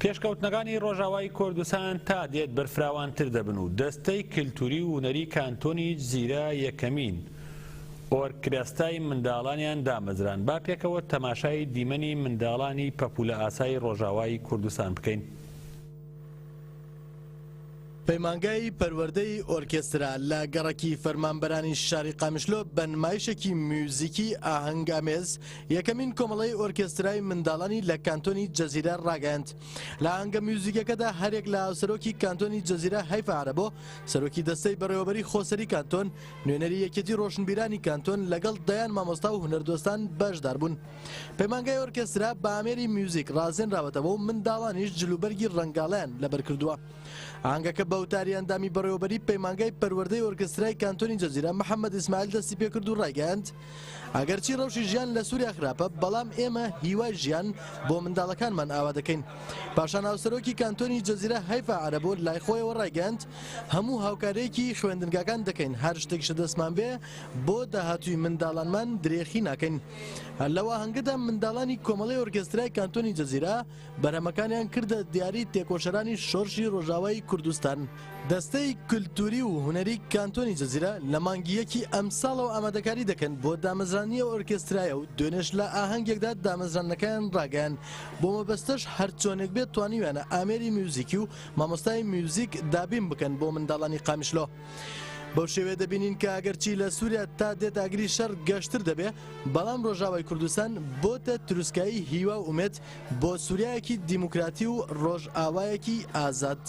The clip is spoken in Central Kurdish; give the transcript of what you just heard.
پێشکەوتنەکانی ڕۆژاوای کوردستان تا دێت بەرفراوانتر دەبن و دەستەی کلتوری و هونەری کانتۆنی جزیرە یەکەمین ئۆرکێسترای منداڵانیان دامەزران. با پێکەوە تەماشای دیمەنی منداڵانی پەپولە ئاسای ڕۆژاوای کوردستان بکەین. پەیمانگای پەروەردەی ئۆرکێسترا لە گەڕەکی فەرمانبەرانی شاری قامیشلۆ بە نمایشێکی میوزیکی ئاهەنگئامێز یەکەمین کۆمەڵەی ئۆرکێسترای منداڵانی لە کانتۆنی جەزیرە ڕاگەیاند. لە ئاهەنگە میوزیکەکەدا هەریەک لە هاوسەرۆکی کانتۆنی جەزیرە هەیفا عەرەبۆ، سەرۆکی دەستەی بەڕێوەبەری خۆسەری کانتۆن، نوێنەری یەکێتی ڕۆشنبیرانی کانتۆن لەگەڵ دەیان مامۆستا و هونەردۆستان بەشداربوون. پەیمانگای ئۆرکێسترا بە ئامێری میوزیک ڕازێنراوەتەوە و منداڵانیش جلوبەرگی ڕەنگاڵەیان لەبەرکردووە. ئاهەنگەکە بە وتاری ئەندامی بەڕێوەبەری پەیمانگای پەروەردەی ئۆرکێسترای کانتۆنی جەزیرە محەممەد ئیسماعیل دەستی پێکرد و ڕایگەیاند، ئەگەرچی ڕەوشی ژیان لە سووریا خراپە، بەڵام ئێمە هیوای ژیان بۆ منداڵەکانمان ئاوا دەکەین. پاشان هاوسەرۆکی کانتۆنی جەزیرە هەیفا عەرەبۆ لای خۆیەوە ڕایگەیاند، هەموو هاوکارییەکی خوێندنگاکان دەکەین، هەر شتێکیش لەدەستمان بێ بۆ داهاتووی منداڵانمان درێخی ناکەین. هەر لەو ئاهەنگەدا منداڵانی کۆمەڵەی ئۆرکێسترای کانتۆنی جەزیرە بەرهەمەکانیان کردە دیاری تێکۆشەرانی شۆرشی ڕۆژاوای کوردستان. دەستەی کولتووری و هونەری کانتۆنی جەزیرە لە مانگی یەکی ئەمساڵەوە ئامادەکاری دەکەن بۆ دامەزراندنی ئەو ئۆرکێسترایە و دوێنێش لە ئاهەنگێکدا دامەزراندنەکەیان ڕاگەیاند، بۆ مەبەستەش هەرچۆنێک بێت توانیویانە ئامێری میوزیکی و مامۆستای میوزیک دابین بکەن بۆ منداڵانی قامیشلۆ. بەو شێوەیە دەبینین کە ئەگەرچی لە سووریا تا دێت ئاگری شەڕ گەشتر دەبێ، بەڵام ڕۆژاوای کوردستان بۆتە تروسکایی هیوا و ئومێد بۆ سووریایەکی دیموکراتی و ڕۆژئاوایەکی ئازاد.